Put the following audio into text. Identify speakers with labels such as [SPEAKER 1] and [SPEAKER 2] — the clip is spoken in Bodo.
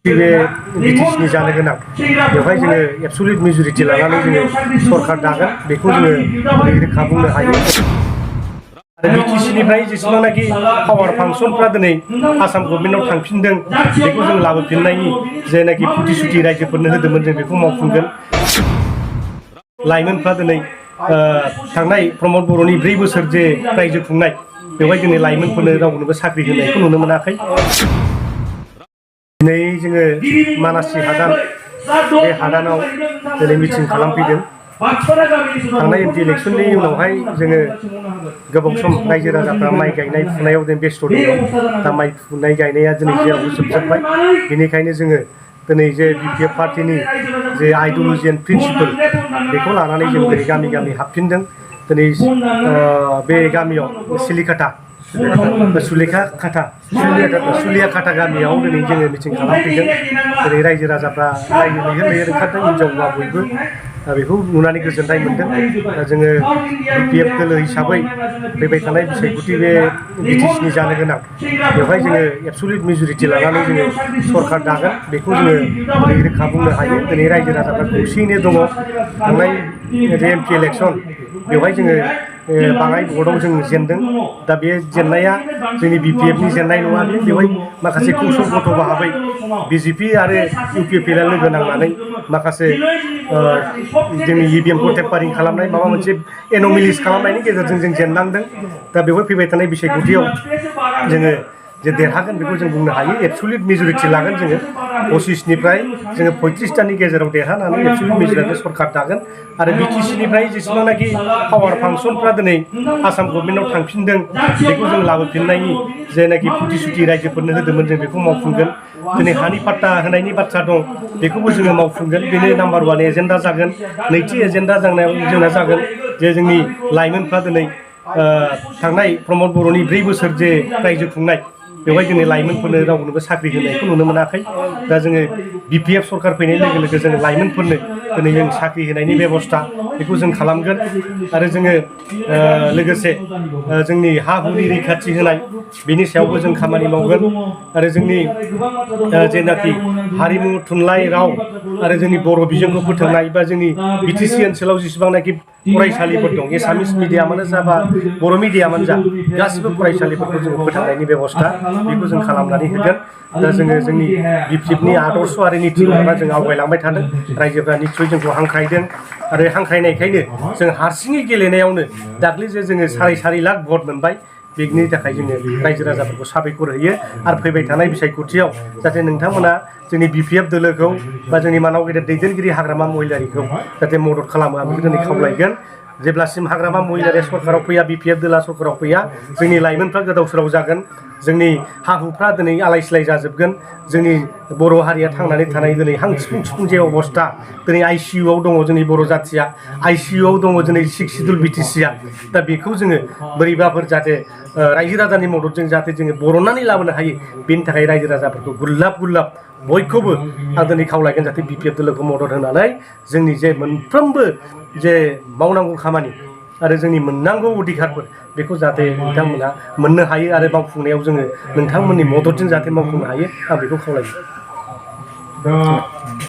[SPEAKER 1] बे बिटिसिनि जानो गोनां बेवहाय जोङो एबसुलिट मेजरिटि लानानै जोङो सरकार दागोन बेखौ जोङो रोखा बुंनो हायो। आरो बिटिसिनिफ्राय जेसेबांनाखि पावार फांसनफ्रा दिनै आसाम गभर्नमेन्टआव थांफिनदों बेखौ जों लाबोफिननायनि जेनाखि प्रतिश्रुति रायजोफोरनो होदोंमोन जों बेखौ मावफुंगोन। लाइमोनफ्रा दिनै थांनाय प्रमद बर'नि 4 बोसोर जे रायजो खुंनाय बेवहाय दिनै लाइमोनफोरनो रावनोबो साख्रि होनायखौ नुनो मोनाखै। दिनै जोङो मानासि हादान बे हादानाव दिनै मिटिं खालामफैदों। थांनाय एमपि इलेक्सननि उनावहाय जोङो गोबाव सम रायजो राजाफ्रा माइ गायनाय फुनायाव जों बेस्थ' दंमोन। दा माइ फुनाय गायनाया दिनै जेरावबो जोबजोब्बाय। बेनिखायनो जोङो दिनै जे बिपिएफ पार्टिनि जे आइडिय'लजि एन्ड प्रिन्सिपल बेखौ लानानै जों दिनै गामि गामि हाबफिनदों। दिनै बे गामियाव सुलिया खाथा गामियाव दिनै जोङो मिटिं खालामफैदों। दिनै रायजो राजाफ्रा रायजो लैहोर लैहोर ओंखारदों, हिनजाव हौवा बयबो बेखौ नुनानै गोजोननाय मोनदों। जोङो बिपिएफ दोलो हिसाबै फैबाय थानाय बिसायख'थि बे बिटिसिनि जानो गोनां बेवहाय जोङो एबसुलिट मेजरिटि लानानै जोङो सरकार दागोन बेखौ जोङो रोखा बुंनो हायो। दिनै रायजो राजाफ्रा खौसेयैनो दङ। थांनाय जे एमपि इलेक्सन बेवहाय जोङो बाङाय भटआव जों जेनदों। दा बे जेननाया जोंनि बिपिएफनि जेननाय नङा। बेवहाय माखासे कौशल गथ' भाबै बिजेपि आरो इउपिपिएलआ लोगो नांनानै माखासे जोंनि इभिएमखौ टेम्पारिं खालामनाय माबा मोनसे एन'मेलिस खालामनायनि गेजेरजों जों जेननांदों। दा बेवहाय फैबाय थानाय बिसायख'थियाव जोङो जे देरहागोन बेखौ जों बुंनो हायो। एबसुलिट मेजरिटि लागोन जोङो 25निफ्राय जोङो 35टानि गेजेराव देरहानानै एबसुलिट मेजरिटि सरकार दागोन। आरो बिटिसिनिफ्राय जेसेबांनाखि पावार फांसनफ्रा दिनै आसाम गभर्नमेन्टआव थांफिनदों बेखौ जों लाबोफिननायनि जेनाखि प्रतिश्रुति रायजोफोरनो होदोंमोन जों बेखौ मावफुंगोन। दिनै हानि पाट्टा होनायनि बाथ्रा दं बेखौबो जोङो मावफुंगोन। बेनो नाम्बार 1 एजेन्डा जागोन। नैथि एजेन्डा जोंना जागोन जे जोंनि लाइमोनफ्रा दिनै थांनाय प्रमद बर'नि 4 बोसोर जे रायजो खुंनाय बेवहाय दिनै लाइमोनफोरनो रावनोबो साख्रि होनायखौ नुनो मोनाखै। दा जोङो बिपिएफ सरकार फैनाय लोगो लोगो जोङो लाइमोनफोरनो दिनै जों साख्रि होनायनि बेबस्था बेखौ जों खालामगोन। आरो जोङो लोगोसे जोंनि हा हुनि रैखाथि होनाय बेनि सायावबो जों खामानि मावगोन। आरो जोंनि जेनाखि हारिमु थुनलाइ राव आरो जोंनि बर' बिजोंखौ फोथांनाय बा जोंनि बिटिसि ओनसोलाव जेसेबांनाखि फरायसालिफोर दं एसामिस मिडियामानो जा बा बर' मिडियामानो जा गासिबो फरायसालिफोरखौ जोङो फोथांनायनि बेबस्था बेखौ जों खालामनानै होगोन। दा जोङो जोंनि बिपिएफनि आदर्श आरो नितिखौ लानानै जों आवगायलांबाय थादों। रायजोफ्रा निस्सय जोंखौ हांख्रायदों आरो हांख्रायनायखायनो जों हारसिङै गेलेनायावनो दाख्लै जे जोङो 4.5 लाख भट मोनबाय बेनि थाखाय जोङो रायजो राजाफोरखौ साबायखर होयो। आरो फैबाय थानाय बिसायख'थियाव जाहाथे नोंथांमोना जोंनि बिपिएफ दोलोखौ बा जोंनि मानाव गेदेर दैदेनगिरि हाग्रामा महिलारिखौ जाहाथे मदद खालामो आं बेखौ दिनै खावलायगोन। जेब्लासिम हाग्रामा महिलारिया सरकाराव फैया बिपिएफ दोला सरकाराव फैया जोंनि लाइमोनफ्रा गोदाव सोराव जागोन। जोंनि हा हुफ्रा दिनै आलाय सिलाय जाजोबगोन। जोंनि बर' हारिया थांनानै थानाय दिनै हां थिफुं जे अबस्था दिनै आइसिइउआव दङ जोंनि बर' जाथिया, आइसिइउआव दङ दिनै 6 सिडुल बिटिसिआ। दा बेखौ जोङो बोरैबाफोर जाहाथे रायजो राजानि मददजों जाहाथे जोङो बरननानै लाबोनो हायो बेनि थाखाय रायजो राजाफोरखौ गुरलाब बयखौबो आं दिनै खावलायगोन जाहाथे बिपिएफ दोलोखौ मदद होनानै जोंनि जे मोनफ्रोमबो जे मावनांगौ खामानि आरो जोंनि मोननांगौ अधिकारफोर बेखौ जाहाथे नोंथांमोना मोननो हायो आरो मावफुंनायाव जोङो नोंथांमोननि मददजों जाहाथे मावफुंनो हायो आं बेखौ खावलायो।